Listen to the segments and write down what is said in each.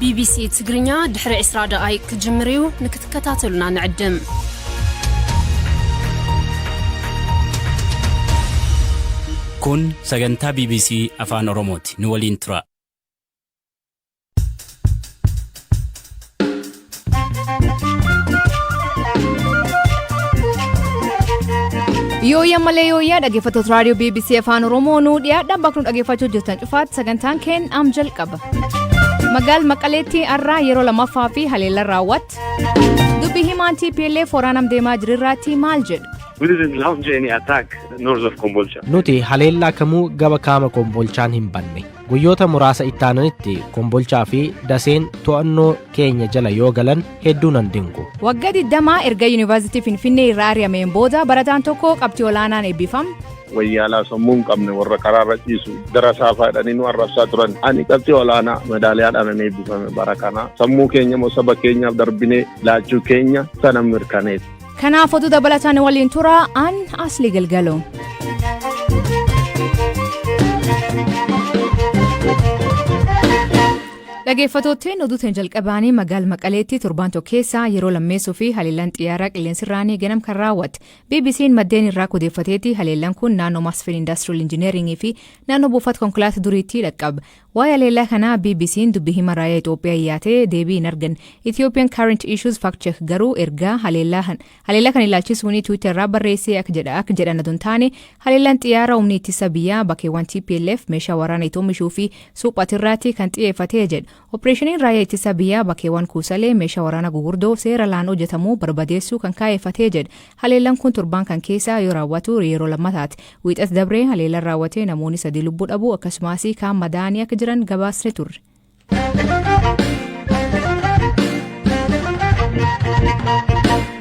ቢቢሲ ትግርኛ ድሕሪ 20 ደቓይቅ ክጅምር እዩ፣ ንክትከታተሉና ንዕድም። Kun sagantaa BBC Afaan Oromooti. Nu waliin tura. Yooyyaa malee yooyyaa, dhaggeeffattoota raadiyoo BBC Afaan Oromoo, nuu dhiyaadhaan bakka nu dhaggeeffachuu jirtan cufaatti sagantaan keen am jalqaba. Magaal Maqaleetti har'aa yeroo lammaffaa fi haleellaan raawwatte. Dubbi himaan TPLF waraanam deemaa jirirraatti maal jedhu? We didn't launch any attack north of Kombolcha. Nuti haleellaa kamuu gama kaaba Kombolchaan hin banne. Guyyoota muraasa ittaananitti Kombolchaa fi Daseen to'annoo keenya jala yoo galan hedduu nan dinqu. Waggaa 20 erga Yuunivarsiitii Finfinnee irraa ari'ameen booda barataan tokko qabxii olaanaan eebbifame. Wayyaalaa sammuu hin qabne warra karaarra ciisu darasaa faadhanii nu arrabsaa turan. Ani qabxii olaanaa medaaliyaadhaan an eebbifame bara kana. Sammuu keenya immoo saba keenyaaf darbinee laachuu keenya sana mirkaneessa. Kanaaf oduu dabalataan waliin tura, an Asli Galgalo. Dhaggeeffattootni, oduutiin jalqabaanii magaala Maqaleetti torbaan tokko keessaa yeroo lammeessuu fi haleellaan xiyyaaraa qilleensirraanii ganam kan raawwatte. BBC'n maddeen irraa odeeffateetti haleellaan kun naannoo Masfin Industrial Engineering fi naannoo buufata konkolaataa duriitti dhaqqaba. Waa'ee haleellaa kanaa BBC'n dubbii hima raayyaa Itoophiyaa iyyaatee deebii hin arganne. Ethiopian Current Issues Fact Check garuu ergaa haleellaa kan ilaalchisuun Twitter irraa barreessee akka jedhan adon taane, haleellaan xiyyaara humni ittisa biyyaa bakkeewwan TPLF meeshaa waraana itti oomishuu fi suphatirraatti kan xiyyeeffatee jedha. Opereeshiniin raayyaa ittisa biyyaa bakkeewwan kuusalee meeshaa waraana gugurdoo seera laan hojjetamuu barbadeessuu kan kaayeffatee jedha. Haleellaan kun torbaan kan keessa yoo raawwatu yeroo lammataati. Wiixat dabree haleellaan raawwatee namoonni sadii lubbuu dhabuu akkasumas kaan madaa'anii akka jiran gabaasne turre.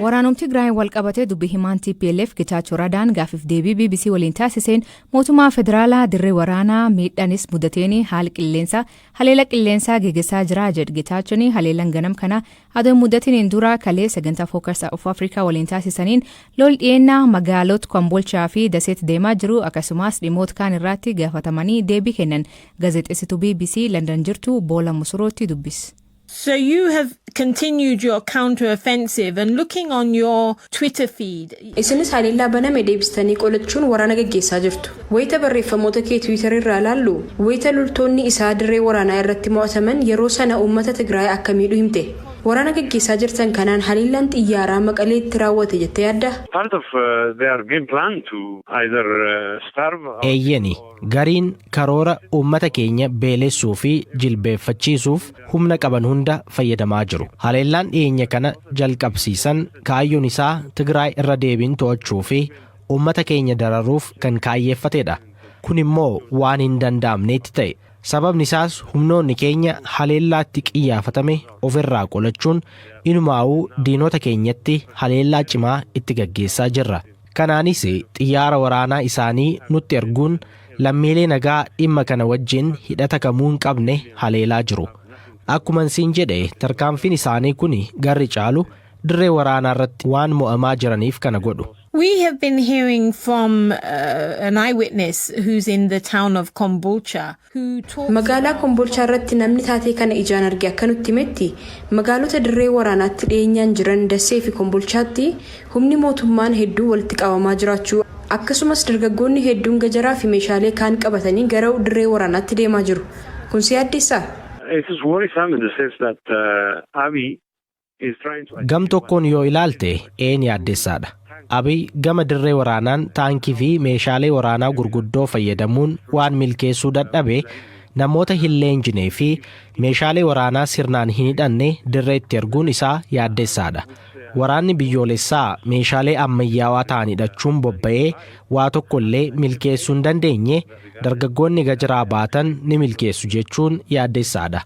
Waraanum Tigraayin wal qabatee dubbi himaan TPLF Getaachoo Radaan gaafiif deebii BBC waliin taasiseen mootummaa federaalaa dirree waraanaa miidhaanis mudateen haala qilleensaa haleela qilleensaa geggeessaa jira jedhe. Getaachoon haleelan ganam kana adoo mudatiniin dura kalee sagantaa Focus of Africa waliin taasisaniin lol dhiyeennaa magaalota Kombolchaa fi Daseet deemaa jiru akkasumas dhimmoota kaan irratti gaafatamanii deebii kennan. Gaazexeessituu BBC London jirtu Boola Musurootti dubbise. So you have continued your counter-offensive and looking on your Twitter feed. Isinis haleellaa baname deebistanii qolachuun waraana gaggeessaa jirtu. Wayita barreeffamoota kee Tiwiitar irraa ilaallu, wayita loltoonni isaa dirree waraanaa irratti mo'ataman yeroo sana uummata Tigraay akka miidhu himte. Waraana gaggeessaa jirtan kanaan haleellaan xiyyaaraa Maqaleetti raawwate jettee yaadda? Part of their game plan to either starve or Eeyyeni, gariin karoora uummata keenya beelessuu fi jilbeeffachiisuuf humna qaban hunda fayyadamaa jiru. Haleellaan dhiyeenya kana jalqabsiisan kaayyoon isaa Tigraay irra deebiin to'achuu fi uummata keenya dararuuf kan kaayyeeffatedha. Kun immoo waan hin danda'amneetti ta'e. Sababni isaas humnoonni keenya haleellaatti qiyyaafatame ofirraa qolachuun inumaa'uu diinota keenyatti haleellaa cimaa itti gaggeessaa jirra. Kanaanis xiyyaara waraanaa isaanii nutti erguun lammiilee nagaa dhimma kana wajjin hidhata kamuu hin qabne haleelaa jiru. Akkuma siin jedhe, tarkaanfiin isaanii kun garri caalu dirree waraanaa irratti waan mo'amaa jiraniif kana godhu. We have been hearing from an eyewitness who's in the town of Kombolcha who talks Magaalaa Kombolchaa irratti namni taatee kana ijaan arge akka nutti himetti, magaalota dirree waraanaatti dhiyeenyaan jiran Dassee fi Kombolchaatti humni mootummaan hedduu walitti qabamaa jiraachuu, akkasumas dargaggoonni hedduun gajaraa fi meeshaalee kaan qabatanii gara dirree waraanaatti deemaa jiru. Kun si yaaddeessaa? It is worrisome in the sense that Abiy is trying to Gam tokkoon yoo ilaalte een yaaddessaadha. Abiy gama dirree waraanaan taankii fi meeshaalee waraanaa gurguddoo fayyadamuun waan milkeessuu dadhabe, namoota hin leenjinee fi meeshaalee waraanaa sirnaan hin hidhanne dirreetti erguun isaa yaaddessaadha. Waraanni biyyoolessaa meeshaalee ammayyaawaa ta'an hidhachuun bobba'ee waa tokko illee milkeessuu hin dandeenye, dargaggoonni gajaraa baatan ni milkeessu jechuun yaaddessaadha.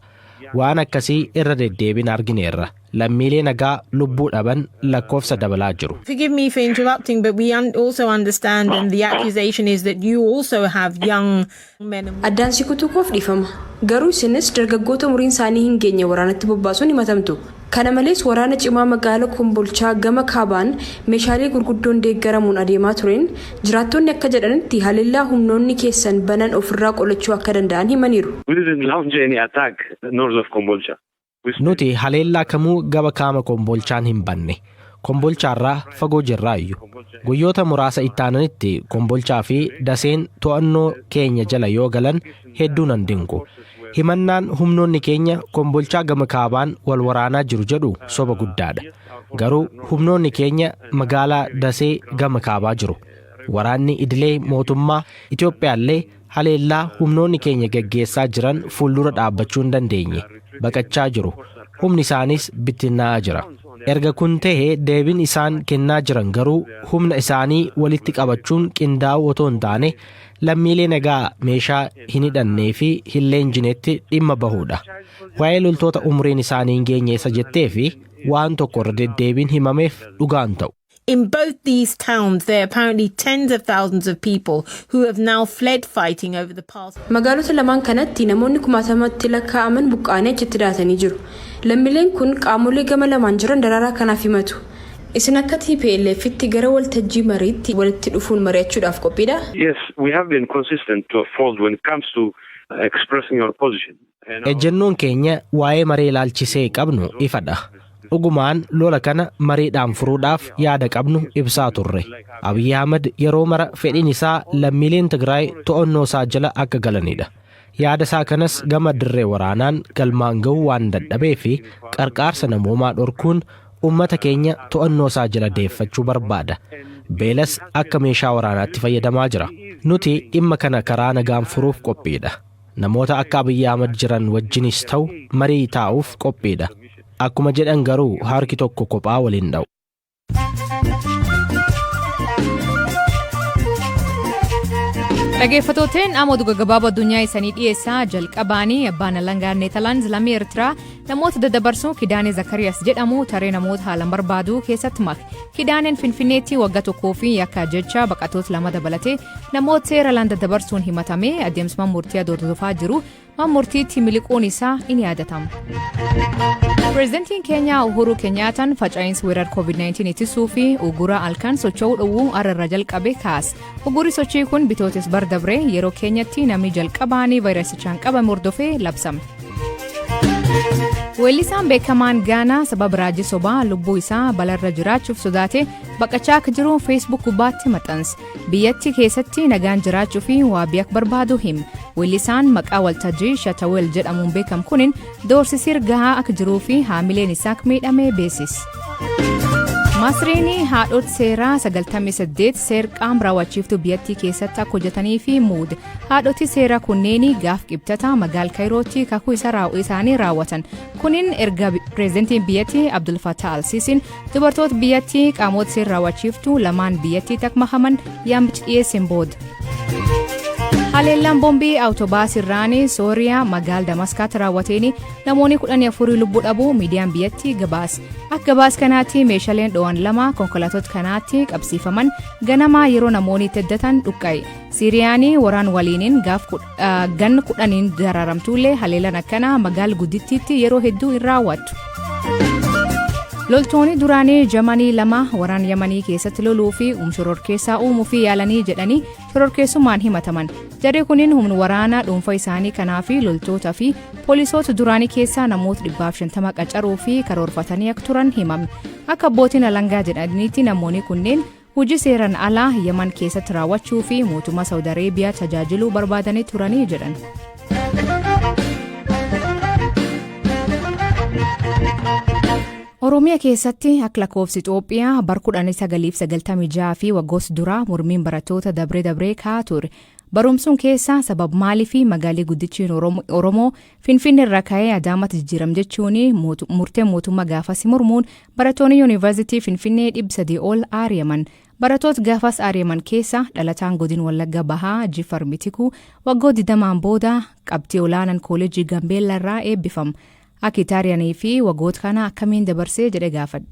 Waan akkasii irra deddeebiin argineerra. Lammiilee nagaa lubbuu dhaban lakkoofsa dabalaa jiru. Forgive me for interrupting, but we also understand, and the accusation is that you also have young men and Addaan si kutuu koof dhiifama. Garuu isinis dargaggoota umuriin isaanii hin geenye waraanatti bobbaasuun himatamtu. Kana malees waraana cimaa magaala Kombolchaa gama kaabaan meeshaalee gurguddoon deeggaramuun adeemaa tureen jiraattonni akka jedhanitti haleellaa humnoonni keessan banan ofirraa qolachuu akka danda'an himaniiru. We didn't launch any attack north of Kombolcha. Nuti haleellaa kamuu gama kaaba Kombolchaan hin banne. Kombolchaarraa fagoo jirraayyuu. Guyyoota muraasa ittaananitti Kombolchaa fi Daseen to'annoo keenya jala yoo galan hedduu nan dinqu. Himannaan humnoonni keenya Kombolchaa gama kaabaan wal waraanaa jiru jedhu soba guddaadha. Garuu humnoonni keenya magaalaa Dasee gama kaabaa jiru. Waraanni idilee mootummaa Itoophiyaallee haleellaa humnoonni keenya gaggeessaa jiran fuuldura dhaabbachuu hin dandeenye. Baqachaa jiru. Humni isaanis bittinnaa'aa jira. Erga kun ta'e, deebiin isaan kennaa jiran garuu humna isaanii walitti qabachuun qindaa'uu otoo hin taane, lammiilee nagaa meeshaa hin hidhannee fi hin leenjinetti dhimma bahuudha. Waa'ee loltoota umriin isaanii hin geenye isa jettee fi waan tokko irra deddeebiin himameef dhugaan ta'u. In both these towns, there are apparently tens of thousands of people who have now fled fighting over the past. Magaalota lamaan kanatti namoonni kumaatamatti lakkaa'aman buqqa'anii achitti daatanii jiru. Lammiileen kun qaamolee gama lamaan jiran dararaa kanaaf himatu. Isin akka TPLFitti gara waltajjii mariitti walitti dhufuun mari'achuudhaaf qophiidha? Yes, we have been consistent to a fault when it comes to expressing our position. Ejjennoon keenya waa'ee maree ilaalchisee qabnu ifadha. Dhugumaan lola kana mariidhaan furuudhaaf yaada qabnu ibsaa turre. Abiyyi Ahmad yeroo mara fedhiin isaa lammiileen Tigraay to'annoo isaa jala akka galanidha. Yaada isaa kanas gama dirree waraanaan galmaan ga'uu waan dadhabee fi qarqaarsa namoomaa dhorkuun uummata keenya to'annoo isaa jala deeffachuu barbaada. Beelas akka meeshaa waraanaatti fayyadamaa jira. Nuti dhimma kana karaa nagaan furuuf qophiidha. Namoota akka Abiyyi Ahmad jiran wajjinis ta'u marii taa'uuf qophiidha. Akkuma jedhan garuu harki tokko kophaa waliin dha'u. Dhaggeeffattooteen, amma oduu gaggabaaboo addunyaa isanii dhiyeessaa. Jalqabaanii, abbaan alangaa Neetalaand lammii Eertiraa namoota daddabarsuun Kidaanee Zakariyaas jedhamu taree namoota haalaan barbaadu keessatti make. Kidaaneen Finfinneetti waggaa tokkoo fi yakka jecha baqattoota lama dabalatee namoota seera alaan daddabarsuun himatamee adeemsa murtii hordofaa jiru murtiitti miliquun isaa in yaadatama. Pireezidantiin Keenyaa Uhuru Kenyaataan faca'insa weerara COVID-19 ittisuu fi ugura halkan socho'uu dhowwuu har'a jalqabe kaase. Ugurri sochii kun bitootes bar dabree yeroo Keenyatti namni jalqabaanii vaayirasichaan qabame hordofee labsame. Weellisaan beekamaan Gaanaa sababa raajii sobaa lubbuu isaa balarra jiraachuuf sodaate baqachaa akka jiru Facebook gubbaatti maxxanse. Biyyattii keessatti nagaan jiraachuu fi waabii akka barbaadu hima. Weellisaan maqaa waltajjii Shatta Wale jedhamuun beekamu kunin doorsisir gahaa akka jiruu fi haamileen isaa akka miidhame beeksise. Masriin haadhota seeraa 98 seer qaama raawwachiiftuu biyyattii keessatti akka hojjetanii fi muude. Haadhoti seeraa kunneen gaaf Qibxata magaala Kaayirootti kakuu isaanii raawwatan. Kunin erga pireezidantiin biyyattii Abdul Fattah Al-Sisiin dubartoota biyyattii qaamota seera raawwachiiftuu lamaan biyyattii akka makaman yaamicha dhiyeesseen booda. Haleellaan boombii awutobaasii irraan Sooriyaa magaala Damaskaatti raawwateen namoonni 14 lubbuu dhabuu miidiyaan biyyattii gabaase. Akka gabaas kanaatti meeshaaleen dho'an lama konkolaattota kanaatti qabsiifaman ganamaa yeroo namoonni itti eddatan dhuqqa'e. Siiriyaan waraan waliiniin gaaf gan 10n dararamtullee haleellaan akkanaa magaala guddittiitti yeroo hedduu hin raawwattu. Loltoonni duraanii Jamanii lama waraan Yamanii keessatti loluu fi shororkeessaa uumuu fi yaalanii jedhanii shororkeessummaan himataman. Jarri kunin humna waraanaa dhuunfaa isaanii kanaa fi loltoota fi poolisoota duraanii keessaa namoota 150 qacaruu fi karoorfatanii akka turan himame. Akka abbootiin alangaa jedhanitti, namoonni kunneen hojii seeraan alaa Yaman keessatti raawwachuu fi mootummaa Saawud Areebiyaa tajaajiluu barbaadanii turanii jedhan. Oromiyaa keessatti akka lakkoofsi Itoophiyaa bar 1996 fi waggoota duraa mormiin barattoota dabree dabree ka'aa ture. Barumsuun keessa sababa maalii fi magaalii guddichi Oromoo Finfinnee irraa ka'ee Adaamaatti jijjiiram jechuun murtee mootummaa gaafas mormuun barattoonni yuunivarsiitii Finfinnee 300 ol ari'aman. Barattoota gaafas ari'aman keessa dhalataan godin Wallagga Bahaa Jifar Mitikuu waggoota 20 booda qabxii olaanaan kooleejii Gambeellaa irraa eebbifama. Akka Itaariyanii fi waggoota kana akkamiin dabarsee jedhee gaafadhe.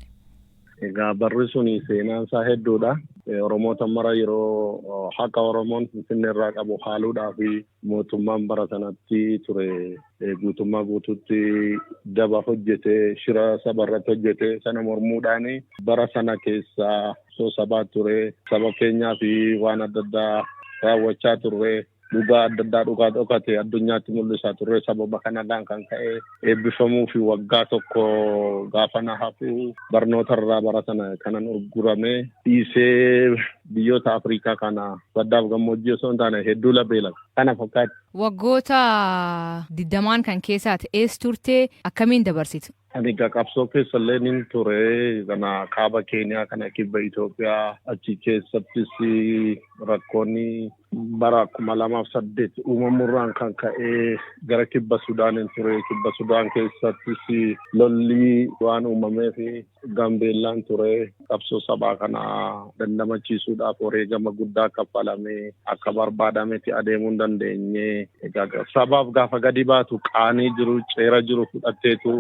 Egaa barri sun seenaan isaa hedduudha. Oromoota mara yeroo haqa Oromoon Finfinnee irraa qabu haaluudhaa fi mootummaan bara sanatti ture guutummaa guutuutti daba hojjetee, shira saba irratti hojjetee, sana mormuudhaan bara sana keessaa soo sabaa ture, saba keenyaa fi waan adda addaa raawwachaa turre. Dhugaa adda addaa dhugaa dhokate addunyaatti mul'isaa turre. Sababa kanarraan kan ka'e eebbifamuu fi waggaa tokko gaafa na hafu barnoota irraa bara sana kanan urgurame dhiisee biyyoota Afrikaa kana baddaaf gammoojjii osoo hin taane hedduu labeela. Kana fakkaatti. Waggoota 20n kan keessaati eessa turte, akkamiin dabarsitu? Ani egaa qabsoo keessa illee nin ture. Kana kaaba Keeniyaa, kana kibba Itoophiyaa, achi keessattis rakkoonni bara 2008 uumamurraan kan ka'ee gara kibba Sudaaniin ture. Kibba Sudaan keessattis lolli waan uumameef Gaambeellaan ture. Qabsoo sabaa kana dandamachiisuudhaaf wareegama guddaa kaffalame, akka barbaadametti adeemuu hin dandeenye. Egaa sabaaf gaafa gadi baatu qaanii jiru, ceera jiru fudhatteetu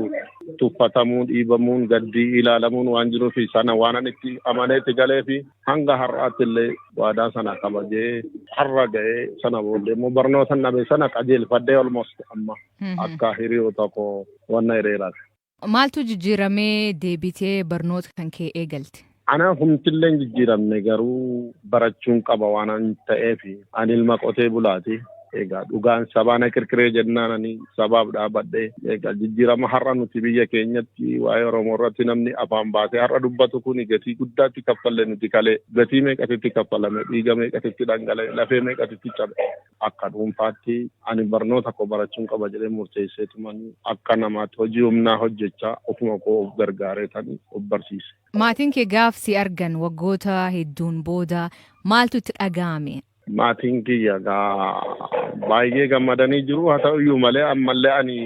tuffatamuu, dhiibamuun, gaddii ilaalamuun waan jiruuf, sana waan ani itti amaneetti galee fi hanga har'aatti illee waadaa sana kabajee har'a ga'ee, sana booddee immoo barnoota dhabe sana qajeelfadhee almost amma akka hiriyoota koo wanna hiriiraati. Maaltu jijjiiramee deebitee barnoota kan kee eegalte? Ana humtillee hin jijjiiramne, garuu barachuun qaba waan an ta'eef, ani ilma qotee bulaati. Egaa dhugaan sabaa na kirkiree jennaan ani sabaaf dhaabadhee, egaa jijjiirama har'a nuti biyya keenyatti waa'ee Oromoo irratti namni afaan baasee har'a dubbatu kun gatii guddaatti kaffalle. Nuti kalee gatii meeqatitti kaffalame, dhiiga meeqatitti dhangala'e, lafee meeqatitti cabe. Akka dhuunfaatti ani barnoota koo barachuun qaba jedhee murteesseetuman akka namaatti hojii humnaa hojjechaa ofuma koo of gargaareetanii of barsiise. Maatiin kee gaaf si argan waggoota hedduun booda maaltu itti dhaga'ame? Maatiin kiyya gaa baay'ee gammadanii jiru. Haa ta'u iyyuu malee ammallee ani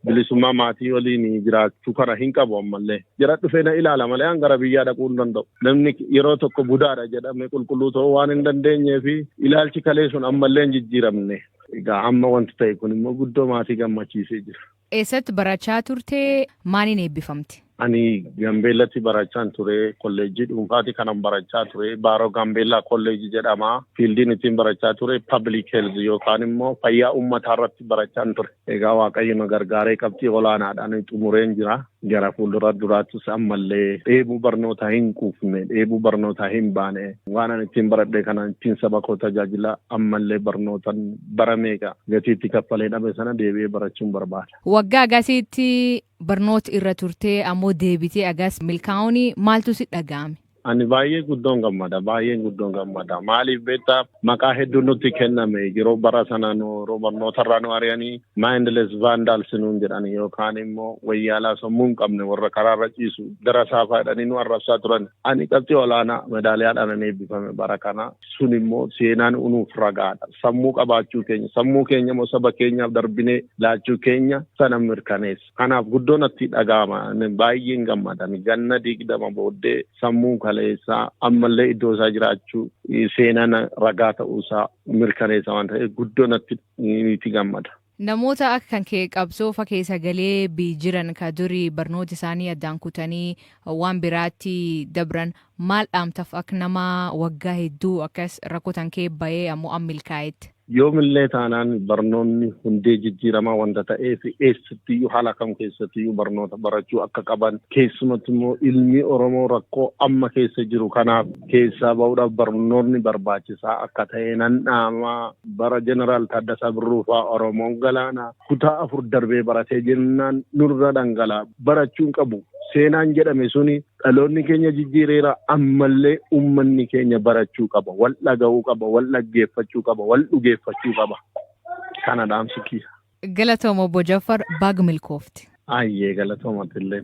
bilisummaa maatii waliin jiraachuu kana hin qabu ammallee. Jara dhufee na ilaala malee an gara biyyaa dhaquu hin danda'u. Namni yeroo tokko budaadha jedhamee qulqulluu ta'uu waan hin dandeenyee fi ilaalchi kalee sun ammallee hin jijjiiramne. Egaa amma wanti ta'e kun immoo guddoo maatii gammachiisee jira. Eessatti barachaa turte? Maaliin eebbifamte? Ani Gambeellatti barachaan ture. Kolleejjii dhuunfaati kanan barachaa ture. Baaroo Gambeellaa Kolleejjii jedhama. Fieldiin ittiin barachaa ture public health yookaan immoo fayyaa uummataa irratti barachaan ture. Egaa Waaqayyo na gargaaree qabxii olaanaadhaan xumureen jira. Gara fuuldura duraattis ammallee dheebuu barnootaa hin quufne, dheebuu barnootaa hin baane, waan ani ittiin baradhe kana ittiin saba koo tajaajila, ammallee barnootan bara meeqa gatiitti kaffalee dhabe sana deebi'ee barachuun barbaada. Waggaa agasiitti barnoota irra turtee ammoo deebitee agas milkaa'uun maaltu si dhaga'ame? Ani baay'ee guddoon gammada, baay'ee guddoon gammada. Maaliif beektaa? Maqaa hedduu nutti kenname yeroo bara sana, nu yeroo barnoota irraa nu ari'anii mindless vandals nuun jedhani, yookaan immoo wayyaalaa sammuu hin qabne, warra karaarra ciisu darasaa jedhanii nu arrabsaa turan. Ani qabxii olaanaa medaaliyaadhaan an eebbifame bara kana. Sun immoo seenaan unuuf ragaadha. Sammuu qabaachuu keenya, sammuu keenya immoo saba keenyaaf darbinee laachuu keenya sana mirkaneessa. Kanaaf guddoo natti dhaga'ama. Baay'een gammadan. Ganna 20 booddee sammuu kaleessaa ammallee iddoo isaa jiraachuu seenaan ragaa ta'uusaa mirkaneessa waan ta'eef guddoo natti gammada. Namoota akka kan kee qabsoo fa keessa galee jiran ka durii barnoota isaanii addaan kutanii waan biraatti dabran maal dhaamtaaf, akka nama waggaa hedduu akkas rakkotan kee bahee ammoo amma milkaa'etti? Yoomillee taanaan barnoonni hundee jijjiiramaa wanta ta'eef, eessattiyyuu haala kam keessattiyyuu barnoota barachuu akka qaban, keessumatti immoo ilmi Oromoo rakkoo amma keessa jiru kanaaf keessaa bahuudhaaf barnoonni barbaachisaa akka ta'e nan dhaamaa. Bara Jeneraal Taaddasaa Birruufaa Oromoon galaana kutaa afur darbee baratee jennaan nurra dhangala'a barachuun qabu. Seenaan jedhame suni dhaloonni keenya jijjiireera, ammallee uummanni keenya barachuu qaba, wal dhaga'uu qaba, wal dhaggeeffachuu qaba, wal dhugeeffachuu qaba. Kana dhaamsi kiyya. Galatooma obbo Jaffar, baga milkoofte. Ayyee, galatoomatillee.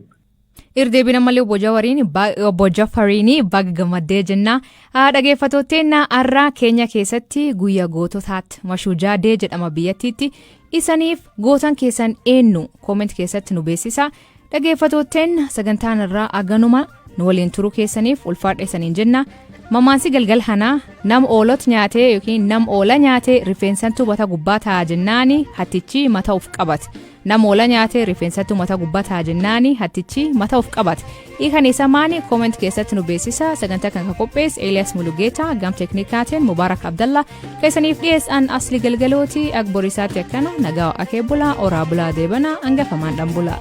Irdeebiin ammallee obbo Jaffariin baga gammaddee jenna. Dhaggeeffattootteen, har'a keenya keessatti guyyaa goototaatti, Mashujaa Day jedhama biyyattiitti. Isaniif gootan keessan eenyu? Comment keessatti nu beeksisa. Dhaggeeffattootteen, sagantaan irraa aganuma. Nu waliin turuu keessaniif ulfaadha isaniin jenna. Mamaansi galgal hanaa, nam oolot nyaatee yookiin nam oola nyaatee rifeensattuu mata gubbaa ta'a jennaani hattichi mata uf qabate. Nam oola nyaatee rifeensattuu mata gubbaa ta'a jennaani hattichi mata uf qabate. Hiikan isa maani? Comment keessatti nu beeksisa. Sagantaa kan qopheesse Elias Mulugeeta, gam teeknikaatiin Mubaarak Abdallah, keessaniif dhiyeessan Asli Galgalooti. Ak borisaatti akkana nagaa akee bulaa, oraa bulaa, deebana hangafamaan dhan bulaa.